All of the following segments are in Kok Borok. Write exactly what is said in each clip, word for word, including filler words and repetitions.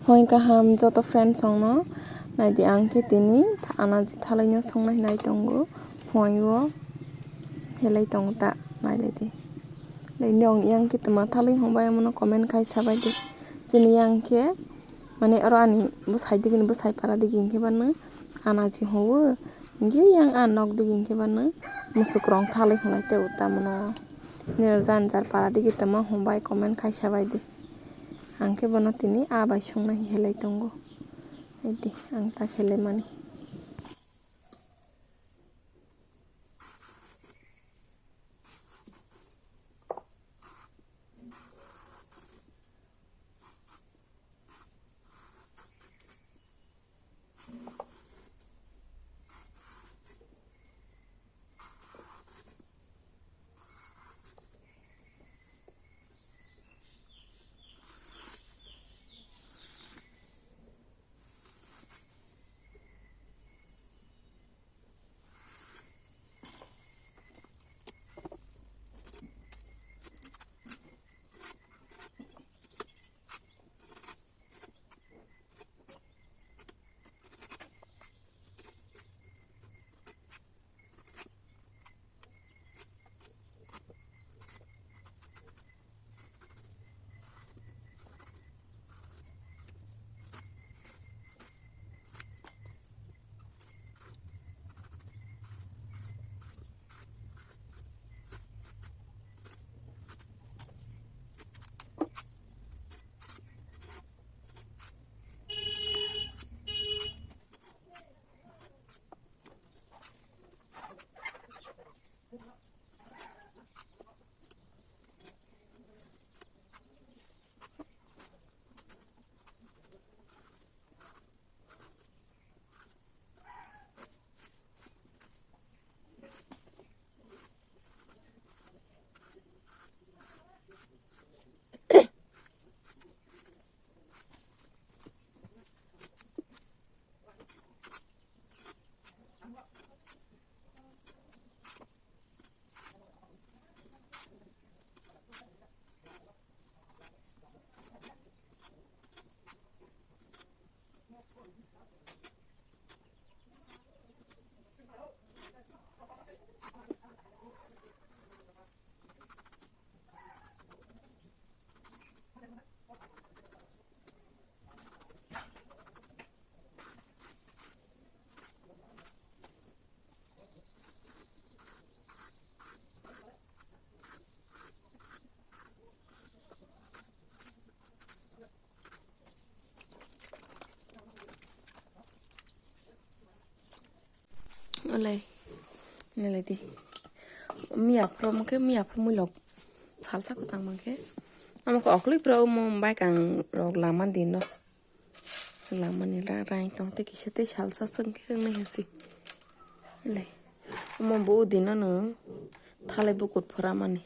Phone kaham joto friends rokno naidi, ang khe tini anaji thalai no songna hinai tongo. Phone o helai tongo ta, nailai di. Lai nong yang khe tama thalai hongbai, amono comment khai sabai di. Chini yang khe mane oro ani bwsai digi ni bwsai para digi hingke bano anaji howo, hingke yang a nok digi hingke bano musuk rong thalai honai tei o tamono nini jan jar para digi tama hongbai comment khai sabai di. Ang khe bono tini a bai songna helai tongo. Edi ang ta helai mani. Olai, nalai di. Miya phro mangke, miya phro mui lok salsa kotang mangke. Amo ko okli phro mo bai kang rok lama di no. Lama ni ra-, rai tong te kisa te salsa sengke nai hasi. Olai, omo bo di no no. Thalai bukur phra mani.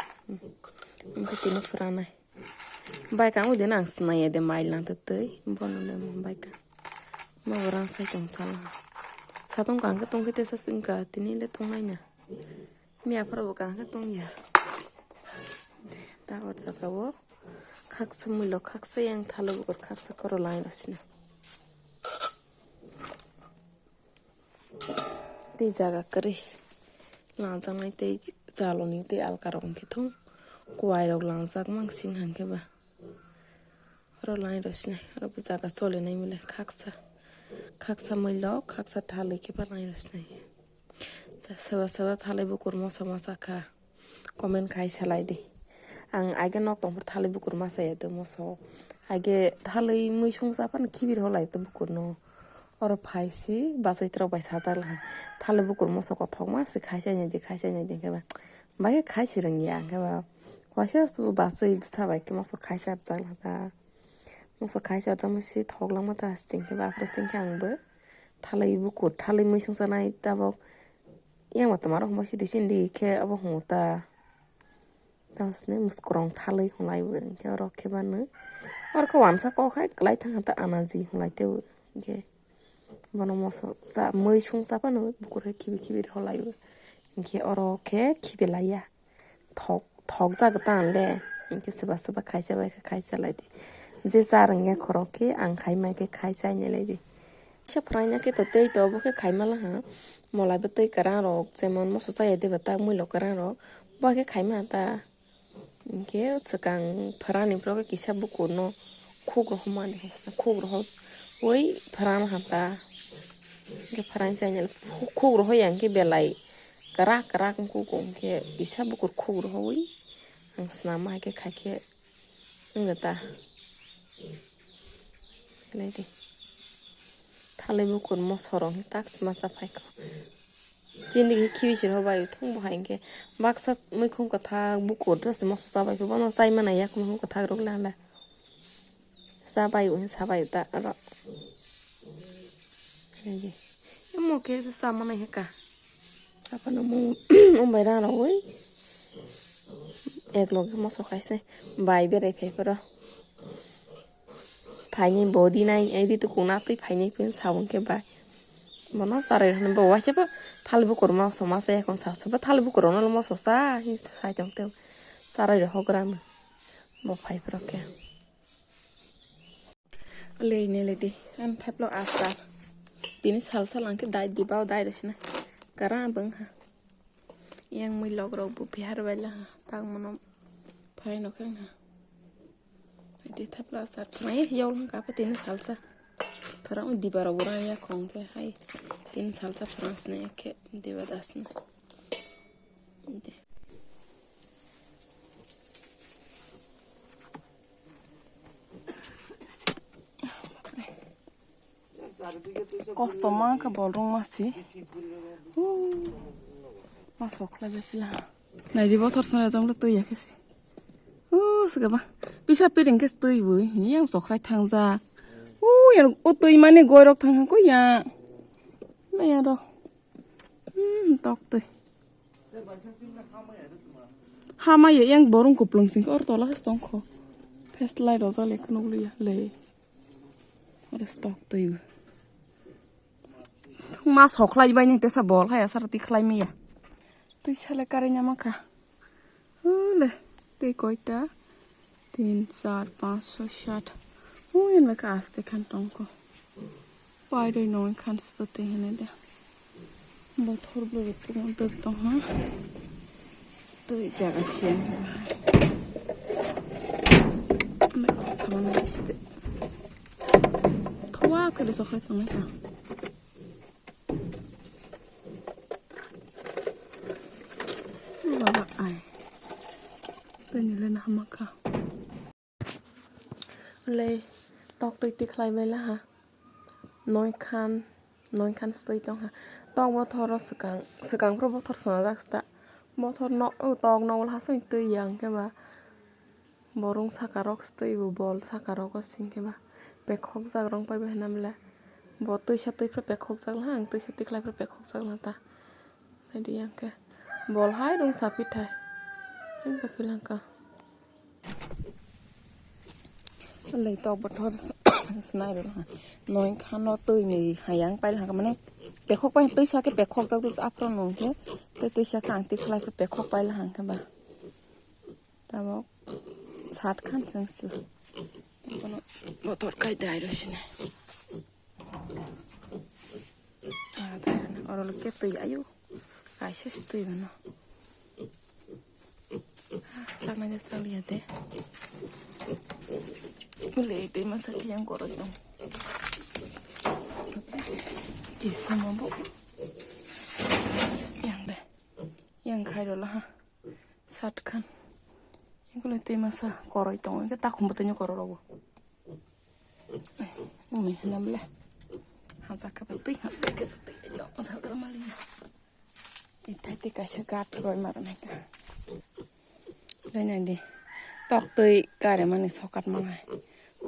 Mangke tini phra nai. Bai kang udi nang sinai ya de mai lang te tei, bono le mo bai kang. Ma orang sai tong sala. Satong kang ke tong kete sa singka, tini le tong nai na. Mi aphar bo kang ke tong ya. De, ta or jaga o. Khaksa mui lo, khaksa yang thalo bukur, khaksa koro lai rasina. Tei jaga kwrwi langjaknai tei chaloni tei alka rok hwnkhe thung kuwai rok langjak mansing hwnkhe ba. Oro line rw sinai, oro bo jaga cholinai mile khaksa, khaksa mui lo, khaksa thalwi khe ba line rw sinai. Soba soba thalwi bukur moso ma sakha. Comment khai salai di. Ang age nok tongphuru thalwi bukur ma chaya de moso. Age thalwi mui sung cha phano khibir holai to bukur no. Oro phai si bachai rok bai sajak lai. Thalwi bukur moso kothok ma se khai chai nai di, khai chai nai di hwnkhe ba. Bai khai si rwng ya hwnkhe ba. Waisa su bachai bwsa bai khe moso khai chap jak lai da. Moso khai chap jak ma si thok lang ma ta sing khe ba phre sing khe ang bo. Thalwi bukur, thalwi mui sung cha nai tabok. Yang ba twma rok hwnba sidi sindi khe abo hwngo ta. Tamo sini muskurong thalwi hwnlai bo hwnkhe oro khe bano. Oro khe wansa kok hai kwlai thang kha ta anaji hwnlai tei bo hwnkhe. Bono moso cha mui sung cha phano bukur hai khibi khibi rw hwnlai bo. Hwnkhe oro khe khibi laiya. Thok, thok jak ta le. Hwnkhe swba swba khai cha bai kha khai cha lai di. Je char wngya khorok khe ang khai mai khe khai chai nai lai di. Kisa phwraina khe to tei to obo khe khai ma la ha. Molai bo tei kwrang rok jemon moso chaya de ba tak muilo kwrang rok bo khe khai ma ta. Hinkhe swkang phwrani borok kisa bukurno khuk rohorma de khe khuk rohor oi phwrang ham ta. Hinkhe phwrang chai nai khuk rohor ya hinkhe belai kwrak kwrak wngkuk hinkhe kisa bukur khuk rohor oi ang swnam ma hai khe khai khe. Wngkha ta. Naidi. Thalai bukur moso rok tak sma cha phaikha. Chini khe khibi se rw bai thung bo hai hinkhe baksa muikhum kwthak bukur ta se moso cha bai khe bono chai mana yak muikhum kwthak rok le hala. Cha bai o sa bai ta aro. Naidi. Omo khe cha mana heka. Aphano mo umbai rana oi. Ek loge moso khai sinai bai berai phai phoro. Phainai body nai ai ri tukuna twi phainai phin sabon khe bai. Bono charai rwhwnwi bo waisa bo thal bukur moso ma sa yakung sa sa bo thal bukur no moso sa hi sai tong te charai rw hogra mo bo phai phoro khe. Lei ne lei di an thaplo asar tini sal sal ang khe dai di ba dai rw sina kara bwng ha. Yang mui log rok bo bihar bai la ha tak mono phai no khang ha. Ide thapla asar phwrang ye yol hwnkha pha tini salsa. Phwrang diba rok bo rang ya khong khe hai tini salsa phwrang sini khe diba das na. Ide. Kosto ma khe bol rwng ma si. Huu. Ma sok khlai bai phi la. Nai di bothor swnam jang le twi ya khe si. Huu, se ba. Pisa piring khe twi bo. Yang sok khlai thang ja. Huu, yang o twi mani goi rok thang kho ya. Na ya ro. Hmm, tok twi. Hama ya yang borong kuplung sing or tola has tong kho. First light o jale khunuk liya le. Oro stock twi. Ma sokhlai bai ni tesa bol hai asar ti khlai miya. Twi sale kare nyama kha. Hule tei koita tin char panch soi sat. Ui na ka aste khan tongko. Pai roi noi khan sipate hene de. Bothor bo tong tong ha. Twi jaga siyan. Ame ko saman site. Thowa khe de sokhe tong ka. Baba ai. Tani le na hamaka. Lei tok twi tikhlai bai laha. Noi khan, noi khan stwi tongha. Tok bothoro swkang, swkang phuru bothor swnajak sta. Bothor no, o tok no hasung twi yang khe ba. Borong saka rok stwi bo bol saka rogo sing khe ba. Pekhok jak rong pai bai hinam le. Bo twisa twi phuru pekhok jak laha, ang twisa tikhlai phuru pekhok jak laha ta. Naidi yang khe. Bol hai rung sapi thai. Ang khe philangka. Lei tok bothor snai rw ha. Noi khano twi ni hayang pai laha mane pekhok pai twi sake pekhok jak dus apro nung khe tei twi sake ang twi khlai khe pekhok pai laha khe ba. Tabok sat khan chwng si. Bothor kai dai rw sini. Ah, oro le ke twi ayo. Kaisa se twi bono. Saknai de sakliya de. Ule tei masa khe yang koroi tong. Kisa mo bo. Yang de. Yang khai ro la ha. Sat khan. Yang kule tei masa koroi tong. Yang takhum bo tei koroi ro bo. Umi hinam le. Hajak khe ba twi, hajak khe ba twi. Ito, hajak khe ba mali. Ithai twi kaisa gat roi ma rwnai ka. Roi nai di. Tok twi kare mani sokat manai.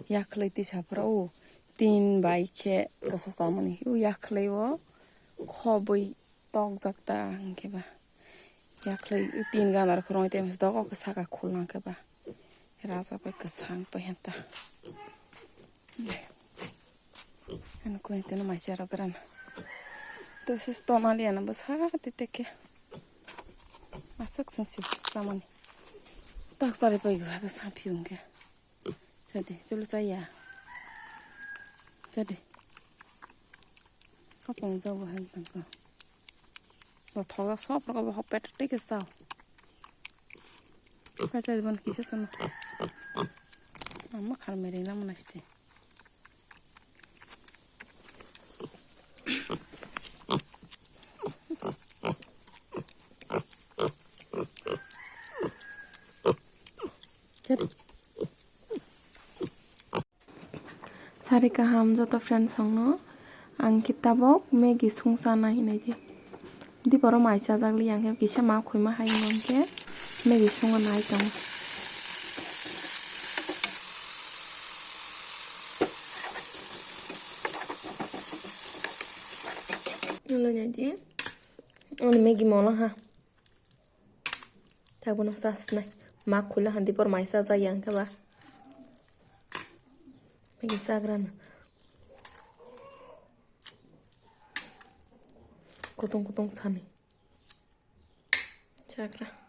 Yakhlai tisa phra o. Tin bai khe kasa samani. O yakhlai o khobwi tokjak ta hwnkhe ba. Yakhlai tin ganar khoroknwi tei masa dogo khe saka khulna khe ba. Raja bai kwchang pai henta. Ano koi teno mai chara berana. To sis to mali ana bwsa tete khe. Aswk sing si tamani. Tak chari pai gwa bwsa phiyung khe. Chade, cholo chaya. Chade. Kapang jabo hai tangka. Bo thoga sop rogo bo hopet tike sao. Pet bon kisa chana. Ama khar mere na manaste. Sari kaham joto friends songno ang khe tabok Maggi sung chana hinwi di. Diporo mai chajak li ang khe kisa ma khoi ma hai hwnkhe Maggi sungo nai tongo. Ulo nai di. Ani Maggi mola ha. Tabuk no sasnai. Ma khula handi por mai sajak yang khe ba. Maggi sagra na. Kutung kutung sani. Sagra.